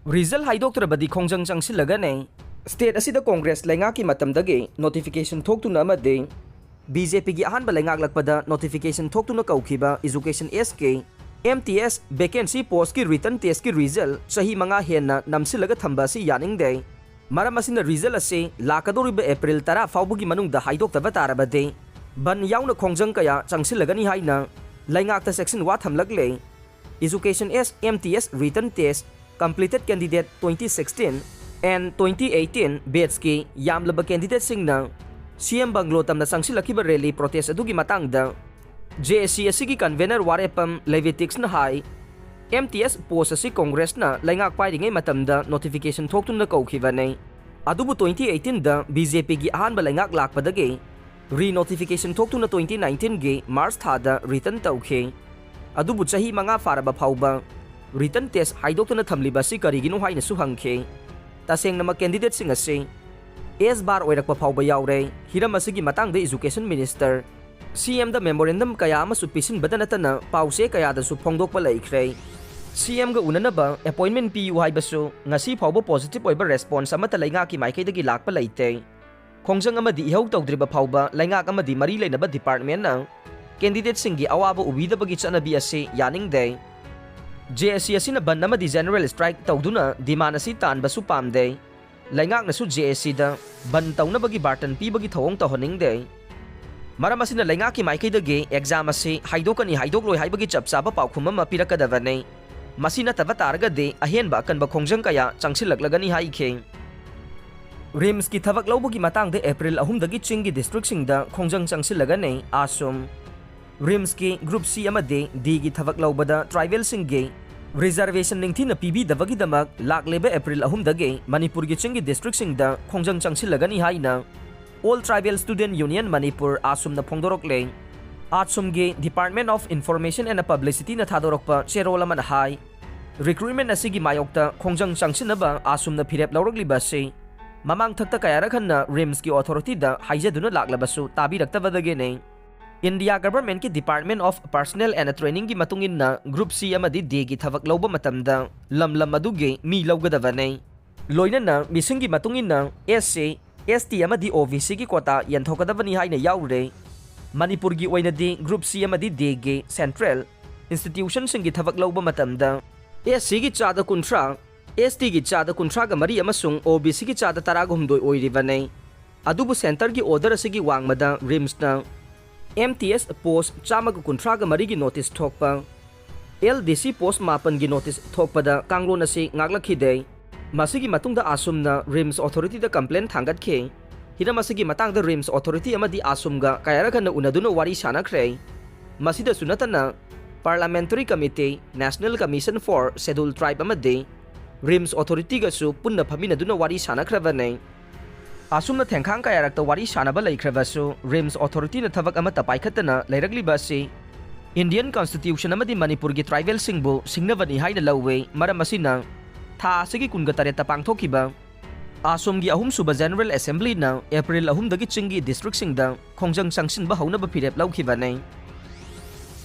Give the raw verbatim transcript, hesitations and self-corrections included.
Result ꯍꯥꯏꯗꯣꯛꯇ꯭ꯔꯕꯗꯤ ꯈꯣꯡꯖꯪ ꯆꯪꯁꯤꯜꯂꯒꯅꯤ꯫ State ꯑꯁꯤꯗ ꯀꯣꯡꯒ꯭ꯔꯦꯁ ꯂꯩꯉꯥꯛꯀꯤ ꯃꯇꯝꯗꯒꯤ ꯅꯣꯇꯤꯐꯤꯀꯦꯁꯟ ꯊꯣꯛꯇꯨꯅ ꯑꯃꯗꯤ ꯕꯤ ꯖꯦ ꯄꯤꯒꯤ ꯑꯍꯥꯟꯕ ꯂꯩꯉꯥꯛꯂꯛꯄꯗ ꯅꯣꯇꯤꯐꯤꯀꯦꯁꯟ ꯊꯣꯛꯇꯨꯅ ꯀꯧꯈꯤꯕ ꯏꯖꯨꯀꯦꯁꯟ ꯑꯦꯁꯀꯤ ꯑꯦꯝ ꯇꯤ ꯑꯦꯁ ꯚꯦꯀꯦꯟꯁꯤ ꯄꯣꯁꯀꯤ ꯔꯤꯇꯟ ꯇꯦꯁꯀꯤ ꯔꯤꯖꯜ ꯆꯍꯤ ꯃꯉꯥ ꯍꯦꯟꯅ ꯅꯝꯁꯤꯜꯂꯒ ꯊꯝꯕ ꯑꯁꯤ ꯌꯥꯅꯤꯡꯗꯦ꯫ ꯃꯔꯝ ꯑꯁꯤꯅ ꯔꯤꯖꯜ ꯑꯁꯤ ꯂꯥꯛꯀꯗꯧꯔꯤꯕ ꯑꯦꯄ꯭ꯔꯤꯜ ꯇꯔꯥ ꯐꯥꯎꯕꯒꯤ ꯃꯅꯨꯡꯗ ꯍꯥꯏꯗꯣꯛꯇꯕ ꯇꯥꯔꯕꯗꯤ ꯕꯟ ꯌꯥꯎꯅ ꯈꯣꯡꯖꯪ ꯀꯌꯥ ꯆꯪꯁꯤꯜꯂꯒꯅꯤ ꯍꯥꯏꯅ ꯂꯩꯉꯥꯛꯇ ꯆꯦꯛꯁꯤꯟꯋꯥ ꯊꯝꯂꯛꯂꯦ꯫ Education as M T S written test completed candidate twenty sixteen and twenty eighteen batchꯀꯤ ꯌꯥꯝꯂꯕ candidateꯁꯤꯡꯅ ꯁꯤ ꯑꯦꯝ ꯕꯪꯒ꯭ꯂꯣ ꯇꯝꯅ ꯆꯪꯁꯤꯜꯂꯛꯈꯤꯕ ꯔꯦꯂꯤ ꯄ꯭ꯔꯣꯇꯦꯁ ꯑꯗꯨꯒꯤ ꯃꯇꯥꯡꯗ ꯖꯦ ꯑꯦ ꯁꯤ ꯑꯁꯤꯒꯤ convener ꯋꯥꯔꯦꯞꯄꯝ ꯂꯦꯚꯤꯇꯤꯛꯁꯅ ꯍꯥꯏ, ꯑꯦꯝ ꯇꯤ ꯑꯦꯁ ꯄꯣꯁ ꯑꯁꯤ ꯀꯣꯡꯒ꯭ꯔꯦꯁꯅ ꯂꯩꯉꯥꯛ ꯄꯥꯏꯔꯤꯉꯩ ꯃꯇꯝꯗ ꯅꯣꯇꯤꯐꯤꯀꯦꯁꯟ ꯊꯣꯛꯇꯨꯅ ꯀꯧꯈꯤꯕꯅꯤ꯫ ꯑꯗꯨꯕꯨ twenty eighteenꯗ ꯕꯤ ꯖꯦ ꯄꯤꯒꯤ ꯑꯍꯥꯟꯕ ꯂꯩꯉꯥꯛ ꯂꯥꯛꯄꯗꯒꯤ ꯔꯤꯅꯣꯇꯤꯐꯤꯀꯦꯁꯟ ꯊꯣꯛꯇꯨꯅ twenty nineteenꯒꯤ ꯃꯥꯔꯆ ꯊꯥꯗ ꯔꯤꯇꯟ ꯇꯧꯈꯤ꯫ ꯑꯗꯨꯕꯨ ꯆꯍꯤ ꯃꯉꯥ ꯐꯥꯔꯕ ꯐꯥꯎꯕ ꯔꯤꯇꯟ ꯇꯦꯁ ꯍꯥꯏꯗꯣꯛꯇꯅ ꯊꯝꯂꯤꯕ ꯑꯁꯤ ꯀꯔꯤꯒꯤꯅꯣ ꯍꯥꯏꯅꯁꯨ ꯍꯪꯈꯤ꯫ ꯇꯁꯦꯡꯅꯃꯛ candidateꯁꯤꯡ ꯑꯁꯤ ꯑꯦꯁ ꯕꯥꯔ ꯑꯣꯏꯔꯛꯄ ꯐꯥꯎꯕ ꯌꯥꯎꯔꯦ꯫ ꯍꯤꯔꯝ ꯑꯁꯤꯒꯤ ꯃꯇꯥꯡꯗ education minister ꯁꯤ ꯑꯦꯝꯗ memorandum ꯀꯌꯥ ꯑꯃꯁꯨ ꯄꯤꯁꯤꯟꯕꯗ ꯅꯠꯇꯅ ꯄꯥꯎꯆꯦ ꯀꯌꯥꯗꯁꯨ ꯐꯣꯡꯗꯣꯛꯄ ꯂꯩꯈ꯭ꯔꯦ꯫ ꯁꯤ ꯑꯦꯝꯒ ꯎꯅꯅꯕ appointment ꯄꯤꯌꯨ ꯍꯥꯏꯕꯁꯨ ꯉꯁꯤ ꯐꯥꯎꯕ positive ꯑꯣꯏꯕ response ꯑꯃꯠꯇ ꯂꯩꯉꯥꯛꯀꯤ ꯃꯥꯏꯀꯩꯗꯒꯤ ꯂꯥꯛꯄ ꯂꯩꯇꯦ꯫ ꯈꯣꯡꯖꯪ ꯑꯃꯗꯤ ꯏꯍꯧ ꯇꯧꯗ꯭ꯔꯤꯕ ꯐꯥꯎꯕ ꯂꯩꯉꯥꯛ ꯑꯃꯗꯤ ꯃꯔꯤ ꯂꯩꯅꯕ departmentꯅ candidateꯁꯤꯡꯒꯤ ꯑꯋꯥꯕ ꯎꯕꯤꯗꯕꯒꯤ ꯆꯠꯅꯕꯤ ꯑꯁꯤ ꯌꯥꯅꯤꯡꯗꯦ꯫ ꯖꯦ ꯑꯦ ꯁꯤ ꯑꯁꯤꯅ ꯕꯟ ꯑꯃꯗꯤ general strike ꯇꯧꯗꯨꯅ demand ꯑꯁꯤ ꯇꯥꯟꯕꯁꯨ ꯄꯥꯝꯗꯦ꯫ ꯂꯩꯉꯥꯛꯅꯁꯨ ꯖꯦ ꯑꯦ ꯁꯤꯗ ꯕꯟ ꯇꯧꯅꯕꯒꯤ ꯕꯥꯔꯇꯟ ꯄꯤꯕꯒꯤ ꯊꯧꯑꯣꯡ ꯇꯧꯍꯟꯅꯤꯡꯗꯦ꯫ ꯃꯔꯝ ꯑꯁꯤꯅ ꯂꯩꯉꯥꯛꯀꯤ ꯃꯥꯏꯀꯩꯗꯒꯤ exam ꯑꯁꯤ ꯍꯥꯏꯗꯣꯛꯀꯅꯤ ꯍꯥꯏꯗꯣꯛꯂꯣꯏ ꯍꯥꯏꯕꯒꯤ ꯆꯞ ꯆꯥꯕ ꯄꯥꯎꯈꯨꯝ ꯑꯃ ꯄꯤꯔꯛꯀꯗꯕꯅꯤ꯫ ꯃꯁꯤ ꯅꯠꯇꯕ ꯇꯥꯔꯒꯗꯤ ꯑꯍꯦꯟꯕ ꯑꯀꯟꯕ ꯈꯣꯡꯖꯪ ꯀꯌꯥ ꯆꯪꯁꯤꯜꯂꯛꯂꯒꯅꯤ ꯍꯥꯏꯈꯤ꯫ ꯔꯤꯝꯁꯀꯤ ꯊꯕꯛ ꯂꯧꯕꯒꯤ ꯃꯇꯥꯡꯗ ꯑꯦꯄ꯭ꯔꯤꯜ ꯑꯍꯨꯝꯗꯒꯤ ꯆꯤꯡꯒꯤ districtꯁꯤꯡꯗ ꯈꯣꯡꯖꯪ ꯆꯪꯁꯤꯜꯂꯒꯅꯤ꯫ ꯑꯁꯨꯝ ꯔꯤꯝꯁꯀꯤ group C ꯑꯃꯗꯤ Dꯒꯤ ꯊꯕꯛ ꯂꯧꯕꯗ tribalꯁꯤꯡꯒꯤ reservation ꯅꯤꯡꯊꯤꯅ ꯄꯤꯕꯤꯗꯕꯒꯤꯗꯃꯛ ꯂꯥꯛꯂꯤꯕ ꯑꯦꯄ꯭ꯔꯤꯜ ꯑꯍꯨꯝꯗꯒꯤ ꯃꯅꯤꯄꯨꯔꯒꯤ ꯆꯤꯡꯒꯤ districtꯁꯤꯡꯗ ꯈꯣꯡꯖꯪ ꯆꯪꯁꯤꯜꯂꯒꯅꯤ ꯍꯥꯏꯅ All Tribal Student Union Manipur, ꯑꯁꯨꯝꯅ ꯐꯣꯡꯗꯣꯔꯛꯂꯦ꯫ ꯑꯁꯨꯝꯒꯤ Department of Information and Publicityꯅ ꯊꯥꯗꯣꯔꯛꯄ ꯆꯦꯔꯣꯜ ꯑꯃꯅ ꯍꯥꯏ, recruitment ꯑꯁꯤꯒꯤ ꯃꯥꯌꯣꯛꯇ ꯈꯣꯡꯖꯪ ꯆꯪꯁꯤꯟꯅꯕ ꯑꯁꯨꯝꯅ ꯐꯤꯔꯦꯞ ꯂꯧꯔꯛꯂꯤꯕ ꯑꯁꯤ ꯃꯃꯥꯡꯊꯛꯇ ꯀꯌꯥꯔꯛ ꯍꯟꯅ ꯔꯤꯝꯁꯀꯤ authorityꯗ ꯍꯥꯏꯖꯗꯨꯅ ꯂꯥꯛꯂꯕꯁꯨ ꯇꯥꯕꯤꯔꯛꯇꯕꯗꯒꯤꯅꯤ꯫ India Governmentꯀꯤ Department of Personnel and Trainingꯒꯤ ꯃꯇꯨꯡ ꯏꯟꯅ Group C ꯑꯃꯗꯤ Dꯒꯤ ꯊꯕꯛ ꯂꯧꯕ ꯃꯇꯝꯗ ꯂꯝ ꯂꯝ ꯑꯗꯨꯒꯤ ꯃꯤ ꯂꯧꯒꯗꯕꯅꯤ꯫ ꯂꯣꯏꯅꯅ ꯃꯤꯁꯤꯡꯒꯤ ꯃꯇꯨꯡ ꯏꯟꯅ SC, ST ꯑꯃꯗꯤ OBCꯒꯤ quota ꯌꯦꯟꯊꯣꯛꯀꯗꯕꯅꯤ ꯍꯥꯏꯅ ꯌꯥꯎꯔꯦ꯫ ꯃꯅꯤꯄꯨꯔꯒꯤ ꯑꯣꯏꯅꯗꯤ Group C ꯑꯃꯗꯤ Dꯒꯤ central institutionꯁꯤꯡꯒꯤ ꯊꯕꯛ ꯂꯧꯕ ꯃꯇꯝꯗ SCꯒꯤ ꯆꯥꯗ ꯀꯨꯟꯊ꯭ꯔꯥ, STꯒꯤ ꯆꯥꯗ ꯀꯨꯟꯊ꯭ꯔꯥꯒ ꯃꯔꯤ ꯑꯃꯁꯨꯡ OBCꯒꯤ ꯆꯥꯗ ꯇꯔꯥꯒ ꯍꯨꯝꯗꯣꯏ ꯑꯣꯏꯔꯤꯕꯅꯤ꯫ ꯑꯗꯨꯕꯨ centreꯒꯤ order ꯑꯁꯤꯒꯤ ꯋꯥꯡꯃꯗ RIMSꯅ MTS post ꯆꯥꯝꯃꯒ ꯀꯨꯟꯊ꯭ꯔꯥꯒ ꯃꯔꯤꯒꯤ notice ꯊꯣꯛꯄ, LDC post ꯃꯥꯄꯟꯒꯤ notice ꯊꯣꯛꯄꯗ ꯀꯥꯡꯂꯣꯟ ꯑꯁꯤ ꯉꯥꯛꯂꯛꯈꯤꯗꯦ꯫ ꯃꯁꯤꯒꯤ ꯃꯇꯨꯡꯗ ꯑꯁꯣꯝꯅ RIMS authorityꯗ complaint ꯊꯥꯡꯒꯠꯈꯤ꯫ ꯍꯤꯔꯝ ꯑꯁꯤꯒꯤ ꯃꯇꯥꯡꯗ RIMS authority ꯑꯃꯗꯤ ꯑꯁꯣꯝꯒ ꯀꯌꯥꯔꯛ ꯍꯟꯅ ꯎꯅꯗꯨꯅ ꯋꯥꯔꯤ ꯁꯥꯅꯈ꯭ꯔꯦ꯫ ꯃꯁꯤꯗꯁꯨ ꯅꯠꯇꯅ Parliamentary Committee, National Commission for Scheduled Tribe ꯑꯃꯗꯤ RIMS authorityꯒꯁꯨ ꯄꯨꯟꯅ ꯐꯝꯃꯤꯟꯅꯗꯨꯅ ꯋꯥꯔꯤ ꯁꯥꯅꯈ꯭ꯔꯕꯅꯤ꯫ ꯑꯁꯨꯝꯅ ꯊꯦꯡꯈꯥꯡ ꯀꯌꯥꯔꯛꯇ ꯋꯥꯔꯤ ꯁꯥꯅꯕ ꯂꯩꯈ꯭ꯔꯕꯁꯨ RIMS authorityꯅ ꯊꯕꯛ ꯑꯃꯠꯇ ꯄꯥꯏꯈꯠꯇꯅ ꯂꯩꯔꯛꯂꯤꯕ ꯑꯁꯤ Indian Constitution ꯑꯃꯗꯤ ꯃꯅꯤꯄꯨꯔꯒꯤ tribalꯁꯤꯡꯕꯨ ꯁꯤꯡꯅꯕꯅꯤ ꯍꯥꯏꯅ ꯂꯧꯏ꯫ ꯃꯔꯝ ꯑꯁꯤꯅ ꯊꯥ ꯑꯁꯤꯒꯤ ꯀꯨꯟꯒ ꯇꯔꯦꯠꯇ ꯄꯥꯡꯊꯣꯛꯈꯤꯕ ꯑꯁꯣꯝꯒꯤ ꯑꯍꯨꯝꯁꯨꯕ General Assemblyꯅ April ꯑꯍꯨꯝꯗꯒꯤ ꯆꯤꯡꯒꯤ districtꯁꯤꯡꯗ ꯈꯣꯡꯖꯪ ꯆꯪꯁꯤꯟꯕ ꯍꯧꯅꯕ ꯐꯤꯔꯦꯞ ꯂꯧꯈꯤꯕꯅꯤ꯫